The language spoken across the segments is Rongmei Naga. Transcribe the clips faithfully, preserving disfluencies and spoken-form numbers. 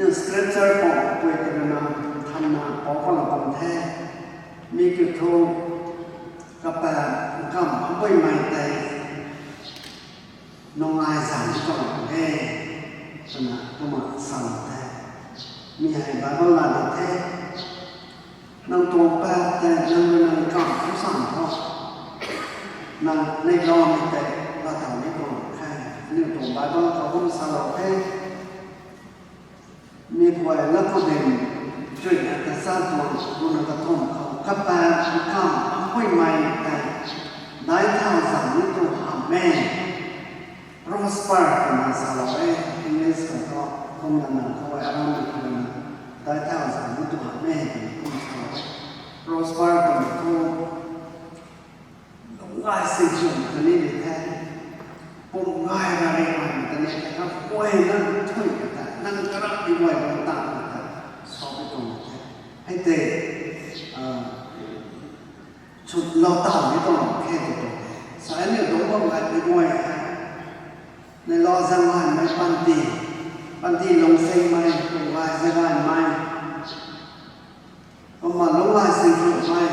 Scripture pou pui karana thanna pou pala bam the. Mi kiu thu, kapaap kam apuimei tei nungai zan ni tuang e, twna kumna sa the. Mi hei Bible la di the. Nang tuang paap tei nang rui nang kam kum san tho. Nang nei lou ni tei laa tau ni tuang khe. Aniu tuang Bible khou kum salou the. Mi puai la khou din, chuina kasa tuang, runa kathumh khou, kapaap kam apuimei tei daic thau zan ni tu hamh e. Prosper twna salou e, English khou thu, kumna nang khou e, aram ni kumna, daic thau zan ni tu hamh e twna kum salou e. Prosper twna thu, lungc gay sing sw ta ni di the, pum gay ra ri bam ta ni the, kaguayna thui ta, nang karap di guay bam ta ta, sa pi tuang the. Hei tei, chutlou tau ni tuang khe tw tuang the. Sa aniu dungc bam gay di guay the. Nei lou zaeng gaymei panty, panty lungc singmei, pum gay zaeng gaymei, kumna lungc gay sing sumei,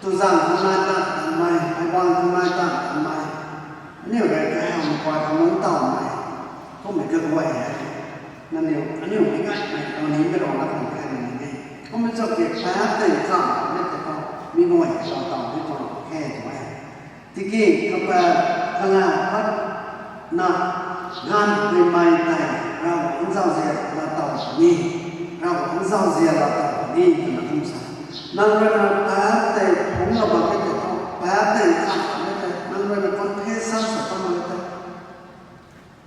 tu zaeng khou nai ta tanmei, meic bang khou nai ta tanmei, aniu rui kahaw mei pui khou lungc tawmei, kummei kaguay hei, nangniw aniu mei gaymei, nangniw mei rui na khang khe nang ni. Kummei chaki paap tei kam ni tei thu, mi guay hei lou tau ni tuang khe tw e. Tiki kapaap kalam patna ganv puimei tei Ravguangc zauzian laa tau ni, Ravguangc zauzian laa tau ni twna kum sa. Nang rui na paap tei phungc la bammei tei thu, paap tei kam bammei tei, nang rui na confession sa bammei tei,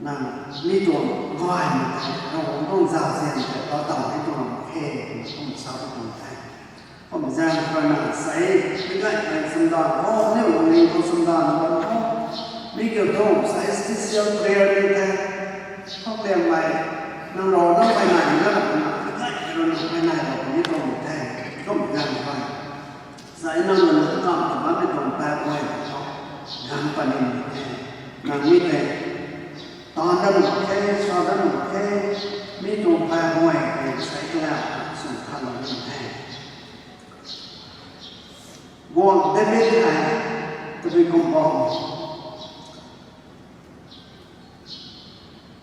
nang mi tuang gaymei tei, Ravguangc tuang zauzian tei laa tau ni tuang khe twna kum sa tuang the. Kum zaeng khou na sei, mi gaymei sumdan khou, aniu lungning khou sumdan bam khou, mi kiu thu sei special prayer ni the. Khou liangmei, nang rui na mei nai na, na, mi gaymei rui na mei nai bam ni tuang the. Kum zaeng khou sei nang rui na kam ta bammei tuang paap guay tei thu, ganv pat ni the. Nang mi tei, taanv dat nuh mak khe, sa dat nuh mak khe, mi tuang paap guay tei sei kalauh sw khalou ni the. Guangc David hei, tabui kum bam,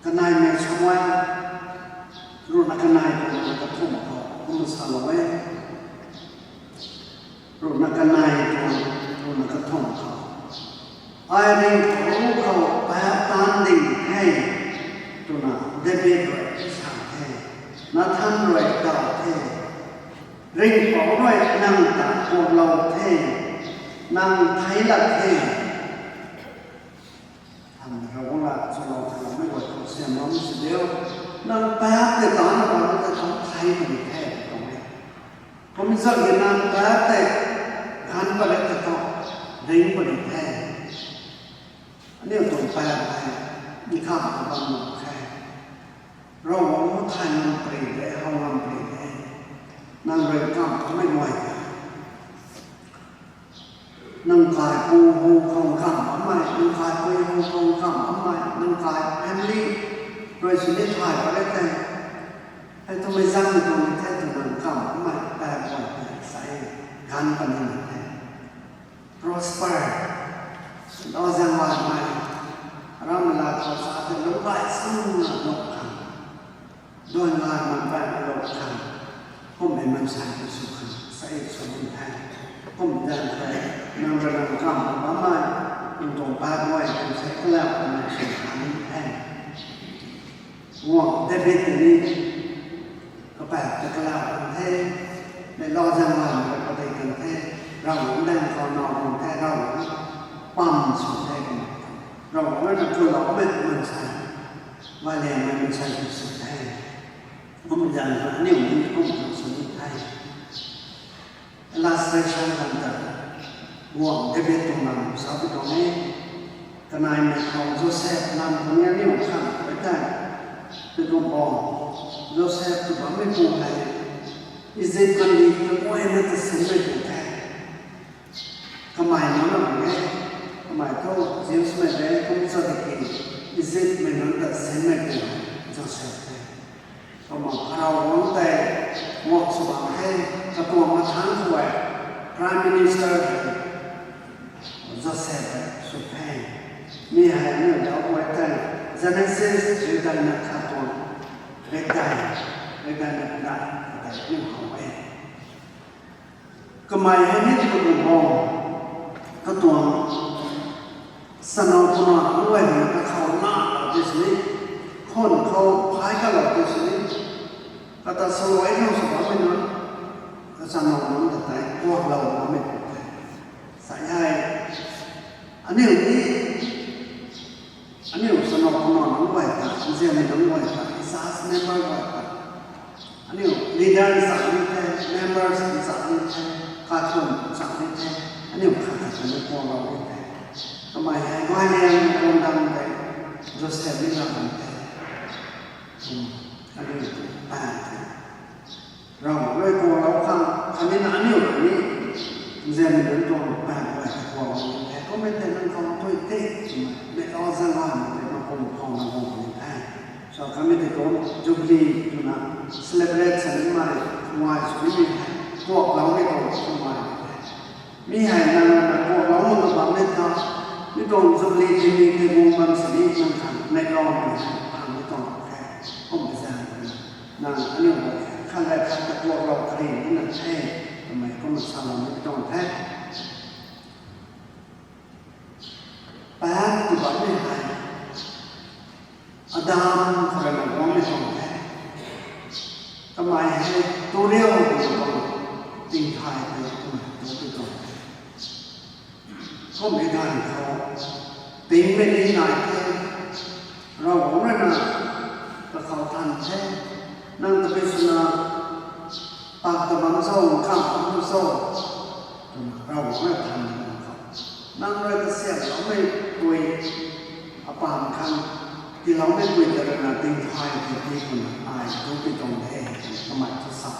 kaneimei Samuel, ruhna kanei, ruhna kathumh khou kum salou e. Ruhna kanei tuang, ruhna kathumh khou, ai ringhpouc khou paap taanc ding the, twna David rui sa the. Nathan rui daw the, ringhpouc rui nang ta kuaklou the, nang theic lak the. Hamh Ravguangc la chulou thaloumei guay khou siamlou sw diu. Nang paap tei taanc na bam tei thu theic puni the tuang e. Kum zaeng ni nang paap tei ganv pat re tei thu, ringc puni the. Aniu tuang paap hei, nkhamh bam nuh khe. Ravguangc thai ngam pary de, how ngam pary de. Nang rui kamv kamei guay tei, nang kaipu hu khou kamv bammei, nang kaipui hu khou kamv bammei, nang kai family rui sini thay pat re tei, hei twmei zaeng ni tuang ni the twna kamv bammei paap guay tei sei ganv pat ni the. Prosper, lou zaeng gaymei, aram la khou sa tei lungc gay swna lou khang, duan gaymei paap lou khang, kummei maansei tu sw khang sei sw ni the. Kum zaeng khou, nang rui nang kamv bammei, nang tuang paap guay tei sei kalauh khang sw khang ni the. Guangc David tei ni, kapaap tei kalauh kan the, mei lou zaeng gaymei rui patei kan the, Ravguangc daeng khou naw kan the, Ravguangc pam sw the, Ravguangc rui na kuloumei maansei, gayliangmei maansei tu sw the. Kum zaeng khou aniu ni kum khang sw ni the. Illustration kan ta, guangc David tuang lam sa pi tuang e. Kaneimei khou Joseph lam khou ni aniu khang pui tei, pi kum bam, Joseph tw bammei pu hei, Egypt kandih kaguayna ta sinmei pu the. Kamei nunc na bam e, kamei thu Jews mei de, kum sa tiki, Egyptmei nunc ta sinmei pu hei Joseph the. Prime Minister hei Joseph hei sw the. Mi hei aniu zauc guay tei Genesis riu daina khat tuang riu daina, riu daina puna khat tei aniu how e. Kamei hei ni tw tuang bo, katuang chana puna nunc guay hei kakhou na lou tei sini, khwan khou phay kalou tei sini, kata salou e khang sw bammei nunc, kachana nunc ta tei kuaklou bammei pu the. Sa hei, aniu ni, aniu chana puna nunc guay ta, nzianmei nunc guay ta, church member guay ta, aniu leaders ta ni the, members ta ni the, kaikhunc ta ni the, aniu khat khat ni kuaklou ni the. Kamei hei guayliang tuang dam tei Joseph ni lam the. Aniu tu pan the. Ravguangc rui kuaklou khang, khatni na aniu rui ni, nzianmei nunc tuang pan guay ta kuaklou ni the. Kummei tei nang khou tui the, twmei, meic lou zaeng gaymei tei makum khou na guang ni the. So, kamei tei tuang Jubilee twna celebrate sa nimei, kuay sw nimei hei, kuakloumei tuang kuay the. Mi hei nang na kuaklou mak na bammei tha, mi tuang Jubilee tingmik tei guang bam sini nang khang meic loumei hei phang ni tuang the. Kummei zaeng twna, nang aniu guay khat le khat ta kuaklou kari ni na the, twmei kumna salou ni tuang the. Paap tw bammei hei Adam khou rui na guangmei tuang the. Kamei hei tu riu twmei tuang tingthay tei kumna tu ti tuang the. Kummei ganv khou pingmei ni nai the, Ravguangc rui na kakhou than the, nang tabui swna pak ta bam cho, nkham ta bam cho, twna Ravguangc rui than bam khou, nang rui kasiamhloumei pui, apam khang tiiloumei pui ta rui na tingthay tei ti twna ai tu ti tuang de, twna kamei thu sa.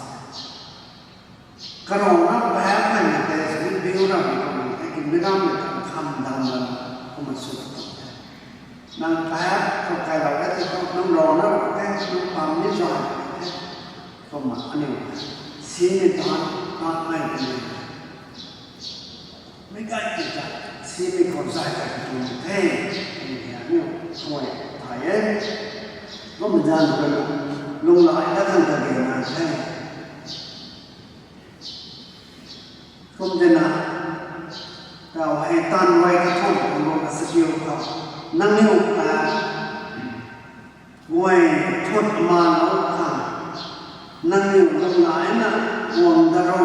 Karana paap hei na tei sini biu ramei kumna, hei ki mi rammei ta kham dam lana kumna sw tuang the. Nang paap khou kailou e tei thu, nang rana rui the, nang pam ni zay the, kumna aniu simei taanv, taanv mei twmei meic gay tei ta, simei khou zay ta tuang the, aniu suai thay e. Kumna zaeng rui na, lunghlaic dat khang ta gena the. Kum tina, tau hei taanv rui kathumh tuang lung kasikiu khou, nangniw ta guay thut malou khang, nangniw lunghlaic na guang da ro.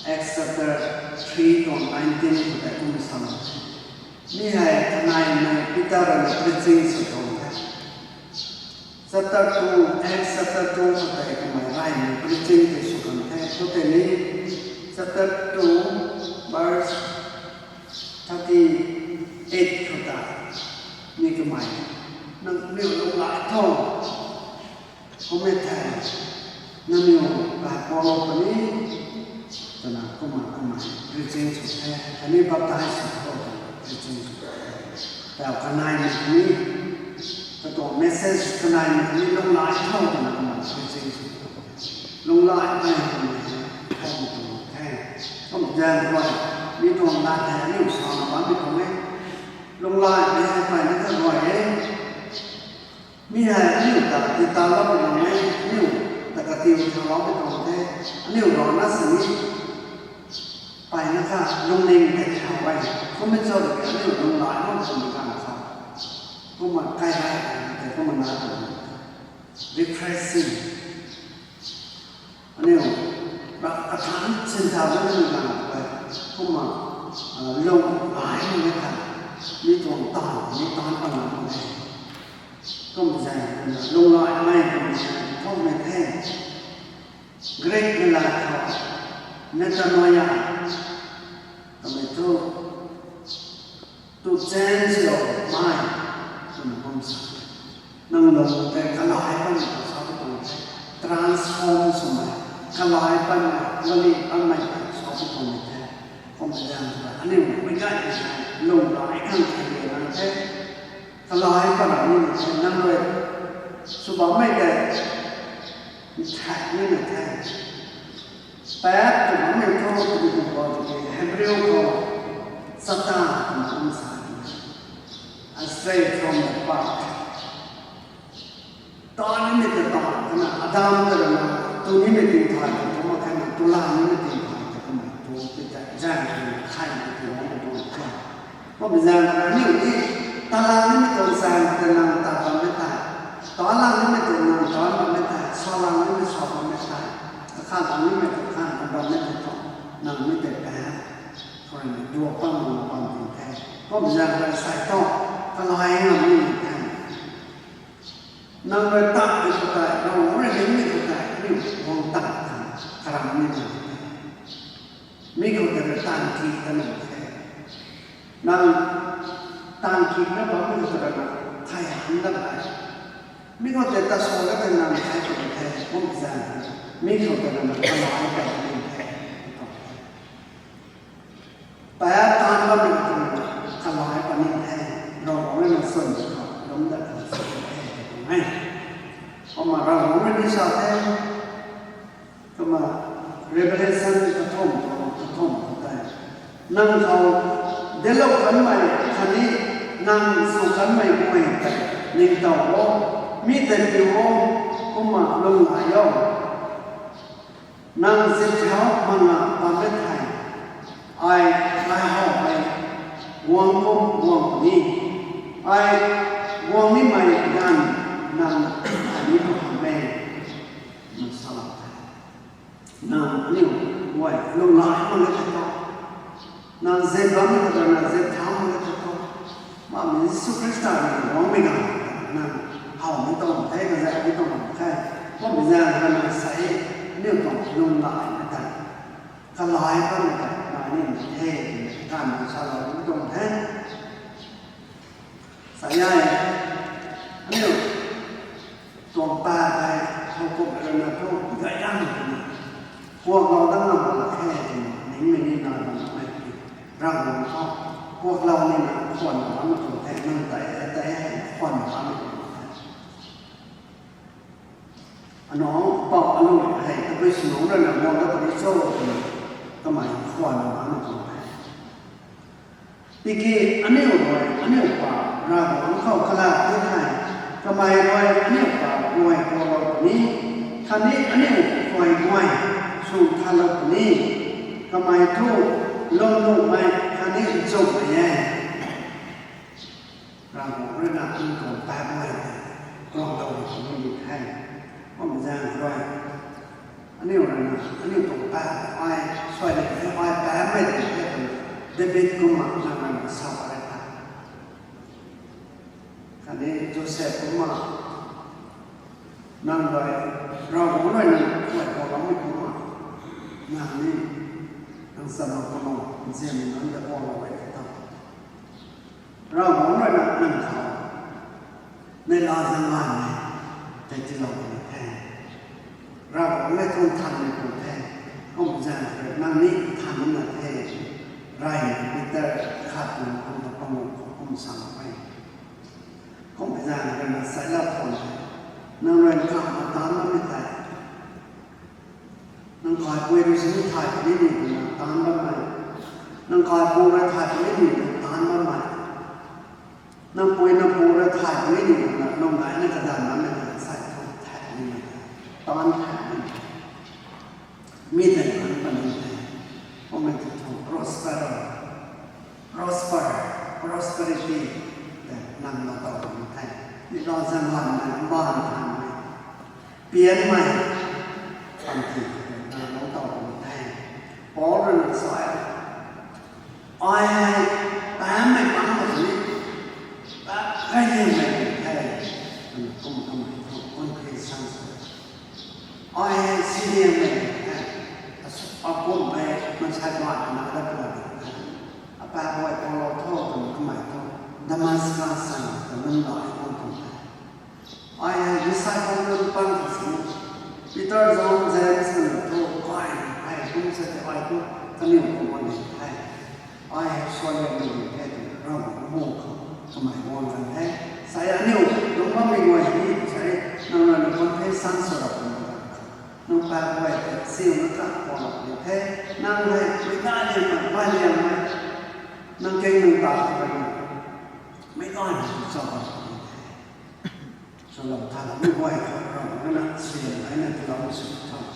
Acts chapter three tuang nineteen khou tei kum sa e. Mi hei kaneimei Peter rui na preaching sw tuang the. Chapter two, Acts chapter two khou tei kamei reymei preaching tei sw kan the. Khoutei ni chapter two, verse thirty-eight khou ta ni kamei, nangniw lunghlaic tho, kummei thei nangniw Ravguangc puni, twna kumna kamei preaching sw the, khatni baptize sw tho twna preaching sw the. Tau kaneimei ni, katuang message kaneimei ni lunghlaic tho twna kamei preaching sw the. Lunghlaicmei twmei hei, hei tuang the. Kum zaeng rui, mi tuang lat hei aniu sana bammei tuang e. Lunghlaicmei hei mpeyna kha rui e. Mi hei aniu ta tiitalou pui nang e, aniu ta katiu thauloumei tuang the, aniu rana sini mpeyna kha lungning tei thau e. Kummei cho tiki aniu lunghlaic mak twmei ganv khou, kumna kai rai tei kumna na tuang, refreshing. Aniu, ra kathanc sinthau na ni na, kumna, lunghlaic ni ta, mi tuang taanv ni taanc pat na mak e. Kum zaeng, lunghlaicmei twmei zaeng, thuancmei the. Greek mei lat khou, metanoia, twmei thu, to change your mind, twna bam sa. Nang lung tei kalai patmei ta sa pi tuang the. Transform swmei, kalai patmei, lali patmei ta sa pi tuang the. Kum zaeng ta, aniu mei gay ta, lunghlaic khang thei na the. Kalai pat na ni the, nang rui sw bammei tei, nthak ni na the. Paap twmei thu, twmei tuang Hebrew khou, Satan twna kum sa, astray from the path. Taan nimei ta taan, kana Adam ta rana, tu nimei ting thay ta tu mak khe na, tu la nimei ting thay ta kumna tu pi ta, zang ta thay ta tu mak tu the. Kumna zang ta ni ni, ta la nimei tu zang ta nang ta bam mei tei, ta la nimei tu nang ta bam mei tei, sa la nimei sa bam mei tei, ta khan la nimei ta khan bam mei tei tu, nang mi tei paap, kumna duak bam bam bam ting the. Kumna zang ta sai tu, kalai ngam ni the. Nang rui tat ni khou tei, Ravguangc rui ning ni khou tei, aniu guang tat khang karam ni nai the. Mi khou tei rui taan ki ta nai the. Nang taan ki na bam mi khou tei rui na, thay han dat nai. Mi khou tei ta sa dat tei nang thay khou tei, kum zang. Mi khou tei rui na, kalai ta ni the. Paap taan bammei tuang kalai puni the, Ravguangc rui na swn khou lungc dat khang swn the tuang e. Kumna Ravguangc rui ni sa the, kumna Revelation kathumh, kathumh khou tei, nang khou delou kanmei khatni nang sw kanmei guay tei ningtow o, mi tei piu o, kumna lunghlaic o. Nang zip thau mak nga bam e thei, ai, ai how ai guang kum guang puni, ai guang nimei ganv nang ai ni tu hamh e, nang salou the. Nang aniu guay lunghlaic mak e thei thu, nang zip bammei khou tei, nang zip thau mak e thei thu, Bammei Jisu Khrista rui guangmei ganv nang how ni tuang the, kazak ni tuang the. Kummei zaeng rui nang sei, aniu tuang lunghlaic mei tei, kalai bammei tei nai ni the, twmei ganv salou ni tuang the. Sa e, aniu tuang paap tei thow kumhmei rui na thu gay dang twna, kuaklou dat ngam mak khe twna ningmei ni nai bam mei ti, Ravguangc khou kuaklou nina khwanna bammei tuang the, nang tei, tei hei khwanna bammei tuang the. Aniu pou alu hei tabui swlung rui na guang dat puni cho twna kamei khwanna bammei tuang the. Tiki aniu rui aniu pa Ravguangc khou kalat ni thei, kamei rui aniu pa guay kuaklou puni, khatni aniu guay guay sw thalou puni, kamei thu lwmnuhmei khatni nchumhmei e. Ravguangc rui na aniu tuang paap guay tei kuaklou puni the. Kummei zaeng rui aniu rui na aniu tuang paap ai suai de the, ai paapmei de the twna David kumna nang rui na sa pare the. Khatni Joseph kumna nang rui Ravguangc rui nang guay kuakloumei kumna nang ni nang chana kumna nzianmei nunc ta kuaklou e the tho. Ravguangc rui na nang khou neihla zaenglanmei tei tiilou puni the. Ravguangc mei tuang thanmei pu the. Kummei zaeng rui nang ni than na the. Rey Peter khat tuang kum ta panguh khou kum sa e. Kummei zaeng rui na seilou khwan the. Nang rui kamna taanc bammei tei, nang kaipui rui sini thay puni ni twna taanc bammei, nang kaipu rui thay puni ni twna taanc bammei, nang pui nang pu rui thay puni ni twna lung gayna kadanv bammei tei sei thu thay puni, taanc thay puni. Mi tei nang puni the. Kummei tei thu prosper, prosper, prosperity tei nang lou tow puni the. Neihla zaenglanmei, mbaanv thanmei, pianmei panty tei nang lou tow puni the. Paul rui na sa e, ai hei paapmei pang khou sini, paap kailiangmei the, twna kum kamei thu confession sa. Ai hei siliangmei the, akumhmei maansei baanv na dat puni the. Apaap guay kuaklou tho twna kamei thu Damascus sang ta lunghlaic bam tuang the. Ai hei disciple nunc pang khou sini, Peter, John, James nunc thu kai hei kum sa tei ai thu kaniw kum bam ni the. Ai hei suaihiammei the twna Ravguangc mu khou kamei guang kan the. Sa e aniu lungc bammei guay ni sa e, nang rui na confession sw rap twna nang Lat guay tei siuna ta kualou ni the. Nang hei meic na liangmei, mei liangmei, nang kei nang ta khou mei na liang cha bam ni the. Swlou tha la mei guay khou Ravguangc na sian hei na tiilou sw tha.